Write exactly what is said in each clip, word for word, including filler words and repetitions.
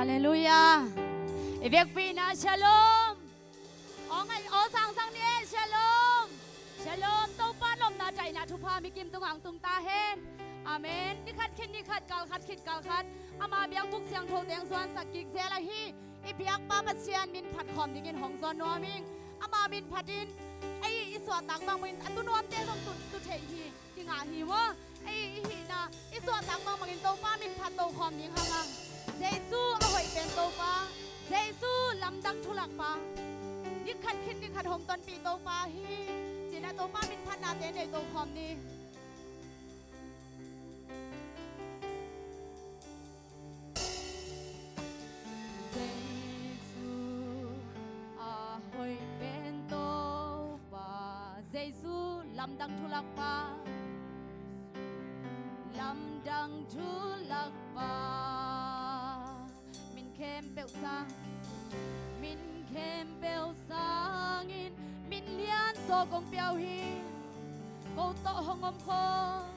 Halleluiah. I vekpi-in ah shalom. Aw ngai, aw sangsang ni e, shalom. Shalom. Topa nopna daihna thupha mikim tungah hong tung ta hen. Amen. Ni khat khit ni khat, kal khat khit kal khat, ama biakbuk siangtho teng zuansak kik zel ahi i biakpa Pasian min phat khawm dingin hong zawn nuam ing. Ama min phatin ei i suahtak bangin a tu nuamte zong tu, tu thei hi. Kingah hi maw? Ei i hihna i suahtak bangbangin Topa min phat to khawm ding hang a. Jesu a hoih pen Topa, Jesu lamdang thulakpa, ni khat khit ni khat hong tonpih Topa hi. Cina Topa min phatnate nei to khawm ni. Jesu a hoih pen Topa, Jesu lamdang thulakpa, lamdang thulakpa. Min khempeuh sang, min khempeuh sangin min lian zaw kong pia uh hi. Ko tawh hong om khawm.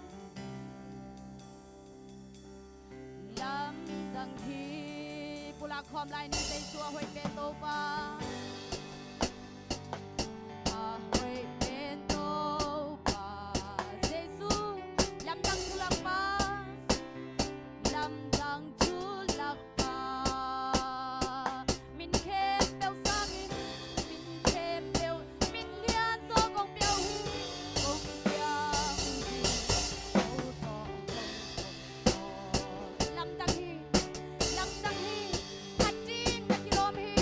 Lamdang hi. Pulak khawm lai ni. Jesu a hoih pen Topa, a hoih pen Topa, Jesu lamdang thulakpa, lamdang thulakpa. Min khempeuh sangin, min khempeuh, min lian zaw kong pia uh hi, kong pia uh hi. Ko tawh hong om khawm. Lamdang hi, lamdang hi. Phat ding na kilawm hi.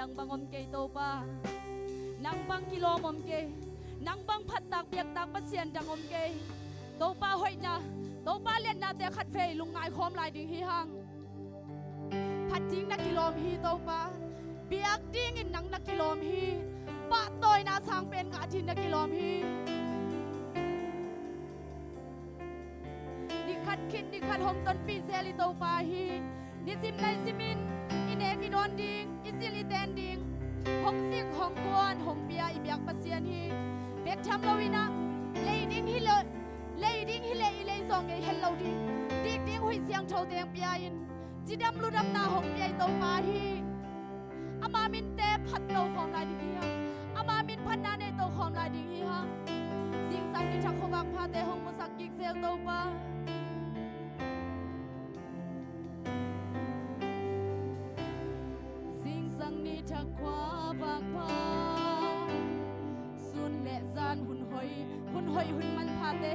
Nang bang om kei Topa. Nang bang kilawm om kei. Nang bang phattak biaktak Pasian dang om kei. Topa hoihna, Topa liatnate khatvei lungngai khawm lai ding hi hang. Phat ding na kilawm hi Topa. Biak dingin nang na kilawm hi. Pahtawina sang pen ngah ding na kilawm hi. Ni khat khit ni khat hong tonpih zel i Topa hi. Nisim nai simin i nek i dawn ding, i zil i ten ding, hong zik hong kuan hong pia i biak Pasian hi. Bek tham loin ah lei ding hi lo, lei ding hi leh i lei zawng ngei het lo ding, dik ding Huih Siangtho teng pia in, cidam ludamna hong pia i Topa hi. Ama minte phat to khawm lai ding hi hang. Ama min phatna nei to khawm lai ding hi hang. Zingsang ni thak khuavak phate hong musak kik zel Topa. Zingsang ni thak khuavak pha, sun le zan hun hoih, hun hoih hun manphate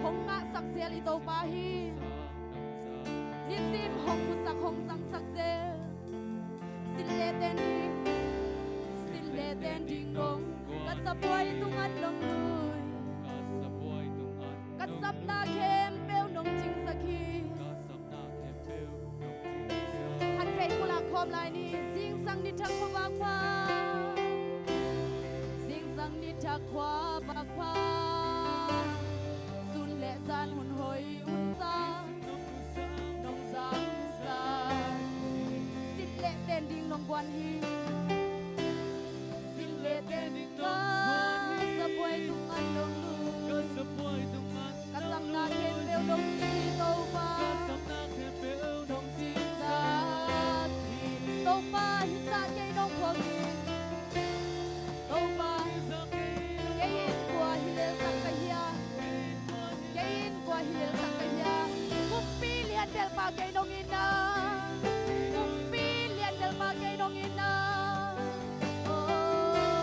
hong ngahsak zel i Topa hi. Nisim hong musak hong zangsak zel. Silh le ten ding, silh le ten ding dong, ka sabuai tungah nong lui. Ka sapna khempeuh nong cingsak hi. Khatvei kulak khawm lai ni. Zingsang ni thak khuavak pha, zingsang ni thak khuavak pha, sun le zan hun hoih hun sang nong zangsak hi. Silh le ten ding nong guan hi. Silh le ten ding nong guan hi. Ka sabuai tungah nong lui. Ka sapna khempeuh nong ci hi Topa. Nong cingsak hi. Topa hisa kei nong phuak hi. Topa, kei in kua hi lel tak ka hia? Kei in kua hi lel tak ka hia? Kumpi lian belpa kei nong in a. Kumpi lian belpa kei nong in a. Oh,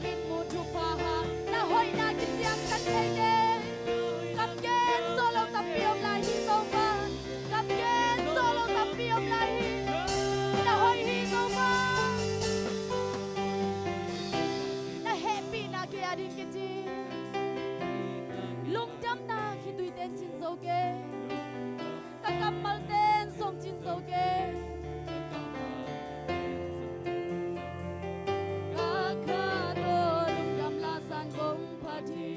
mitmuh thupha hang, na hoihna kiciangtan thei kei. Kam gen sawh lo tampi om lai hi Topa. Kam gen sawh lo tampi om lai hi. Na hoih hi Topa. Na hehpihna kei a ding kici. Lungdamna khitui ten cin zo kei. Ka kammal ten sawm cin zo kei. Ka kha tawh lungdam lasan kong phat hi.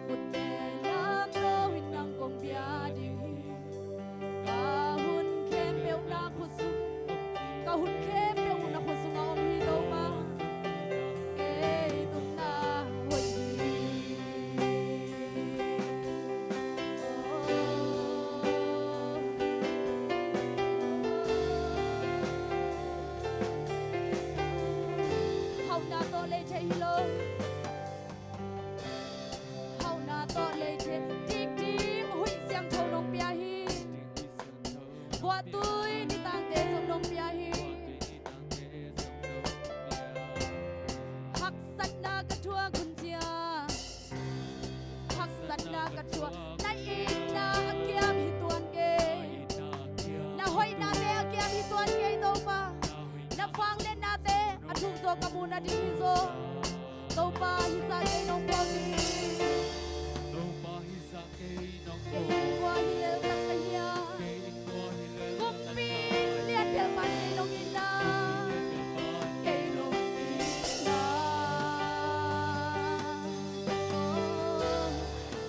Khut le lam tawh in nang kong bia ding hi. Ka hun khempeuh na khut sung, ka hun khempeuh na khut sungah om hi Topa. Kei tung na hoih hi. Oh. Hauhna tawh lei thei hi lo. Hauhna tawh lei thei, dik ding Huih Siangtho nong pia hi. Buahtui nitangte zong nong pia hi. Haksatna ka thuak hun ciang, haksatna ka thuak, na itna a kiam hi tuan kei. Na hoihnate a kiam hi tuan kei Topa. Na vangliatnate a thuk zaw ka muh nading hi zaw. Topa hisa kei nong phuak ding hi. Kei in kua hi lel tak ka hia? Kumpi lian belpan kei nong in a. Kei nong in a. Oh.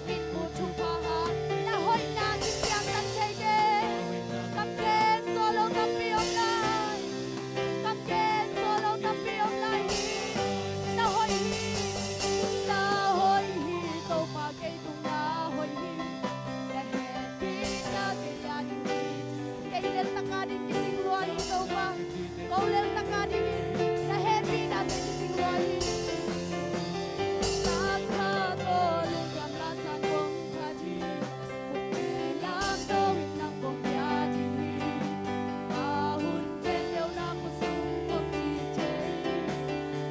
Mitmuh thupha hang, na hoihna kiciangtan thei kei. Kam gen sawh lo tampi om lai. Kam gen sawh lo tampi om lai hi. Na hoih hi, na hoih hi, Topa kei tung na hoih hi. Na hehpihna kei a ding hi. Kei lel taka ding kicing lua hi Topa. Ko lel taka ding hi. Na hehpihna kei kicing lua hi. Ka kha tawh lungdam lasan kong phat hi. Khut le lam tawh in nang kong bia ding hi. Ka hun khempeuh na khut sung kong ci thei hi.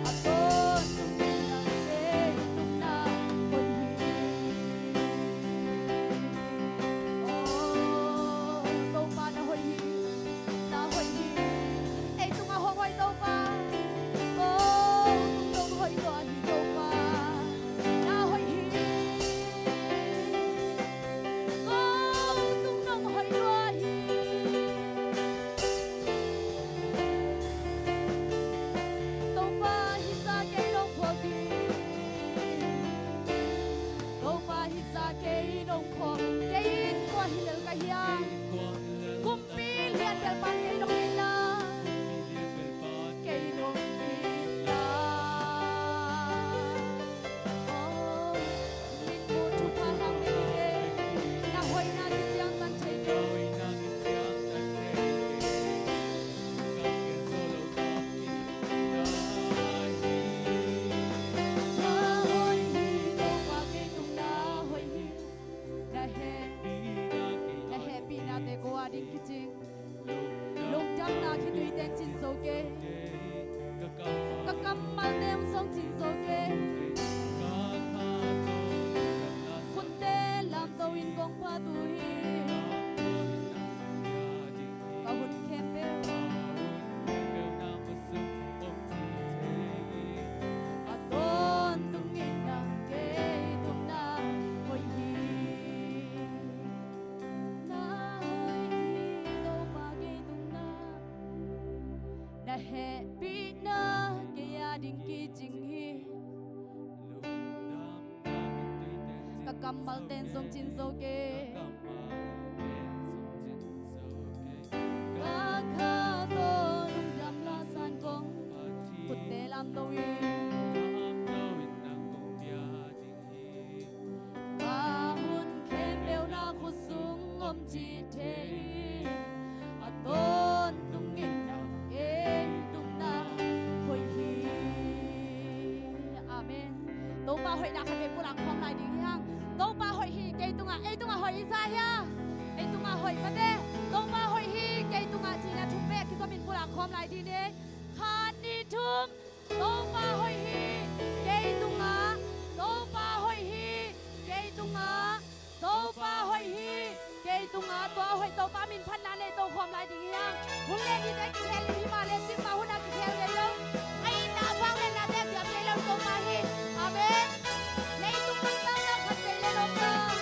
A tawntung in nang kei tung na hoih hi. Oh, Topa na hoih hi. Na hoih hi. Ei tungah hong hoih Topa. Kei dong hi la, kei dong hi la. Oh, min mu thupha hang nei hi. Na hoihna kiciangtan thei kei. Na hoih hi, Topa kei tung na hoih hi. Na heh, na hehpihnate ko a ding kicing. Lungdamna khitui ten cin zo kei. Ka kammal ten zong cin zo kei. Khutte lamto in kong phat uh hi. Ka hun khempeuh. A tawntung in nang kei tung na hoih hi. Na hoih hi, Topa kei tung na. Na hehpihna kei a ding kicing hi. Ka kammal ten zong cin zo kei. Ka kha tawh lungdam la san kong. Khutte lamto in. Ka hun khempeuh na khut sung om ci thei. A tawntung in nang kei tung na hoih hi. Amen. Topa hoihna khat vei pulak khawm lai ding hi hang. Topa hoih hi kei tungah, ei tungah hoih i sa hia? Ei tungah hoih mate. Topa hoih hi kei tungah cihna thum vei a kizom in pulak khawm lai ding hi. Khat, nih, thum. Topa hoih hi kei tungah. Topa hoih hi kei tungah. Topa hoih hi kei tungah. Tua hoih Topa min phatna nei to khawm lai ding hi hang. Hun le nite kikhel in hi mah le cik mah hun a kikhel ngei lo. A itna a vang le nate a kiam ngei lo Topa hi. Amen. Leitung nuntakna khat vei le nuntak.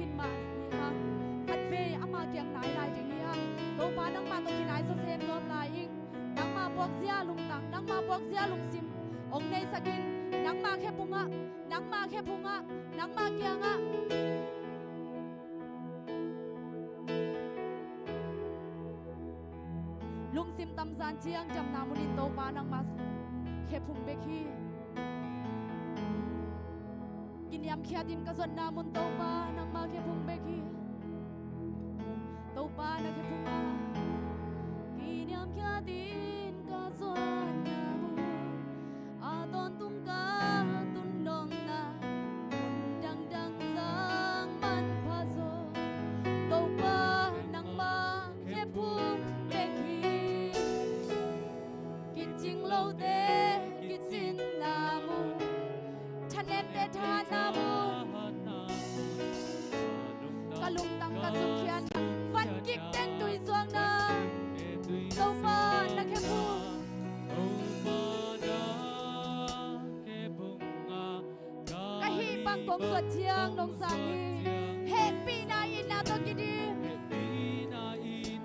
in mah hi hang. Khatvei ama kiang nai lai ding hi hang. Topa nangmah tawh kinai zaw sem nuam lai ing. Nangmah puakzia lungtang, nangmah puakzia lungsim hong neisak in. Nangmah khephungah, nangmah khephungah, nangmah kiangah lungsim tamzan ciang damna munin Topa nangmah khephung bek hi. Kiniamkhiatin ka zuatna mun Topa nangmah khephung bek hi. Topa na khephung ah kiniamkhiatin ka zuatna mun, a tawntung ka tun nopna mun dangdang sang manpha zaw. Topa nangmah khephung bek hi. Kicing lote kicinna mun, thanemte thahatna mun, ka lungtang ka sungkhiatna, van kik teng tui zuakna, Topa na khephung. Ka hih bang kong zuat ciang nong sang hi. Hehpihna itna tawh kidim,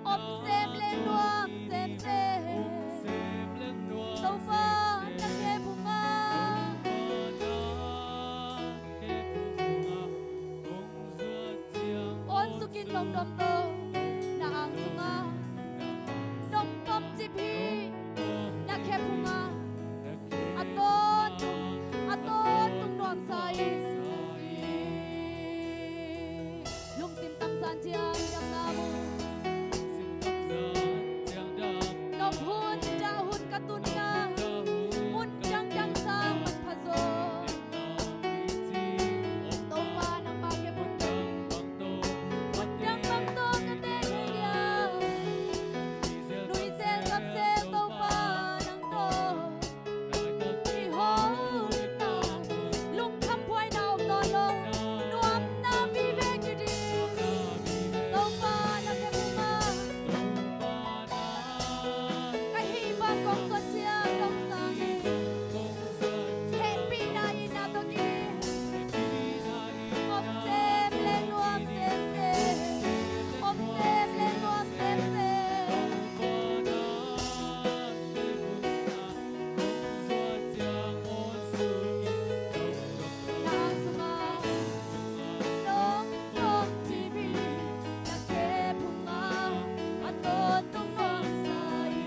om sem leng nuam sem sem. Topa na khephung ah awn sukin nong dom to, na ang sungah nong pom cip hi. Na khephung ah a tawntung, a tawntung nuamsa hi. Lungsim tamzan ciang damna mun, nop hun dah hun ka tunna mun dangdang sang manpha zaw. Topa nangmah khephung bek hi. Mun dang bang tawh ka teng hi dia, nuizel kapzel Topa nang tawh kihona, lungkham phuaina om nawn lo, nuamna vive kidim. Topa na khephung ah ka hih bang kong zuat ciang nong sang hi. Hehpihna itna tawh kidim, om sem leng nuam sem sem, om sem leng nuam sem sem. Na ang sungah nong pom cip hi. Na khephung ah a tawntung nuamsa hi.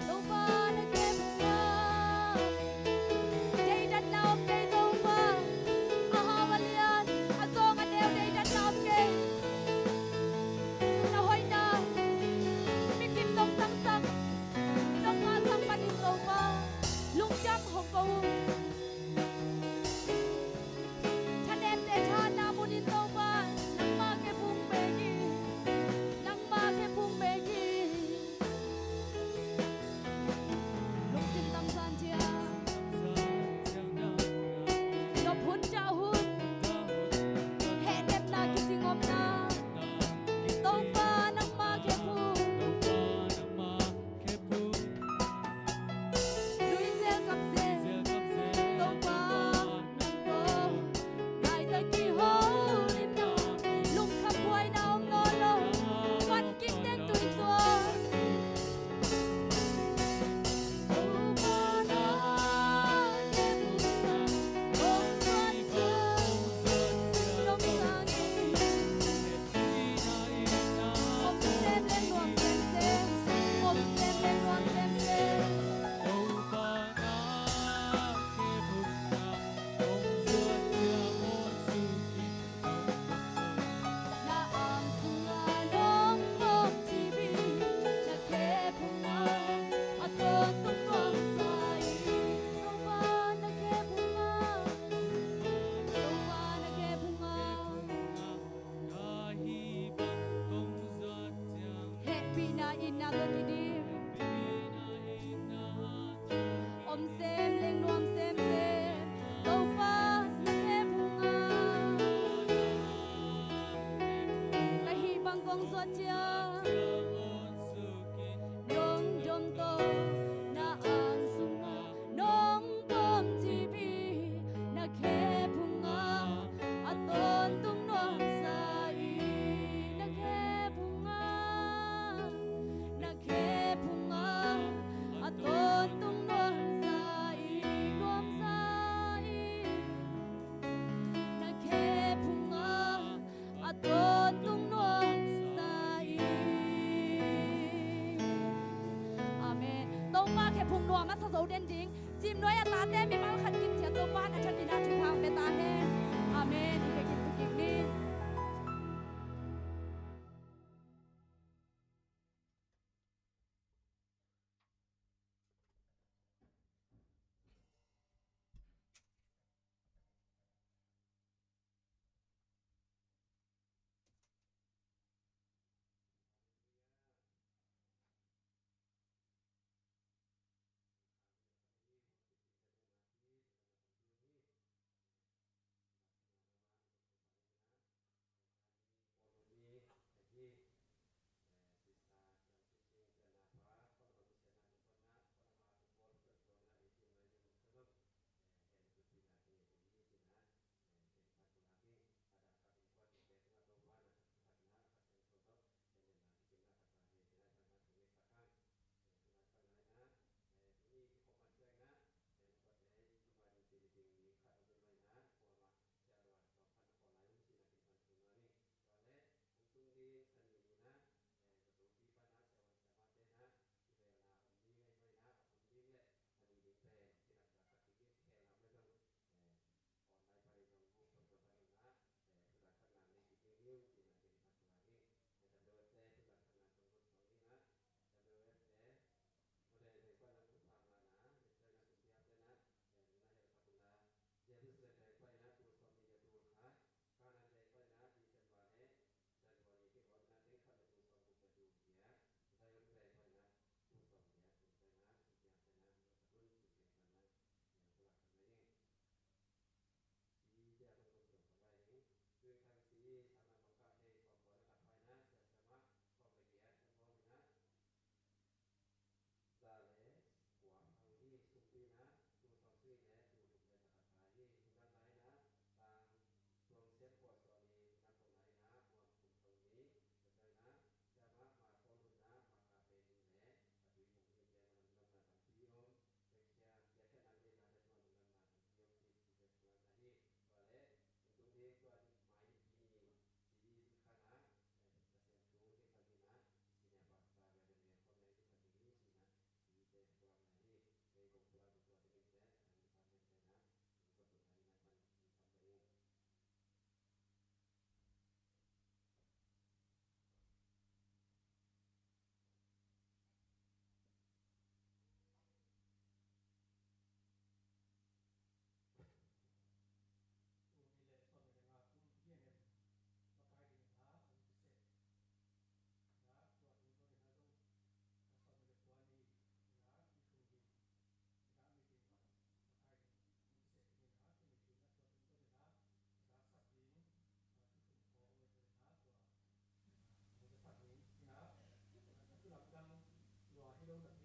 Topa na khephung ah deidanna om kei Topa. A hau a lian, a zawng a neu deidanna om kei. Na hoihna mikim nong tangsak, nong ngahsak panin Topa lungdam hong ko ung. Thanemte thahatna munin Topa nangmah khephung bek hi. Nangmah khephung bek hi. Lungsim tamzan ciang, nop hun dah hun, hehnepna kicing omna, Topa nangmah khephung. Nuizel kapzel Topa nang tawh laitak kihona, lungkham phuaina om nawn lo, van kik teng tui zuak. Topa na khephung ah kong zuat ciang nong sang hi. Om sem leng nuam sem sem, om sem leng nuam sem sem. Na ang sungah nong pom cip hi. Na khephung ah a tawntung nuamsa hi. Topa na khephung ah, Topa na khephung ah hehpihna itna tawh kidim, om sem leng nuam sem sem. Topa na khephung ah ka hih bang kong zuat ciang nong dom to, na ang sungah nong pom cip hi. Na khephung ah a Khe phung nuam a sa zo den ding. Cim nuai a tate mimal khat kim ciat Topa'n a thakin a thupha pia ta hen. Amen. I khe kim tu kim ni. Za le kua phang hi. Sumpi in ah tul sawmsagih le tul thum le za khat phai hi. Nidang lai in ah tang tul sawmsiat kua sawm in nang ko lai in ah muam kum thong ni. Za in ah siama ma pawl hun ah ma ka pe hun le a tui phung hi. Tia na lam lam na tampi om. Tia tia tia na le na le tua lam lam na tampi om. Ti ti le tua na hi. Tua le tung ding tua mai hi ni. Ti ti khan ah Pasian thu hi khan hi na. Senior pastor Reverend Rev Khawm Nai hi khan hi ni. Senior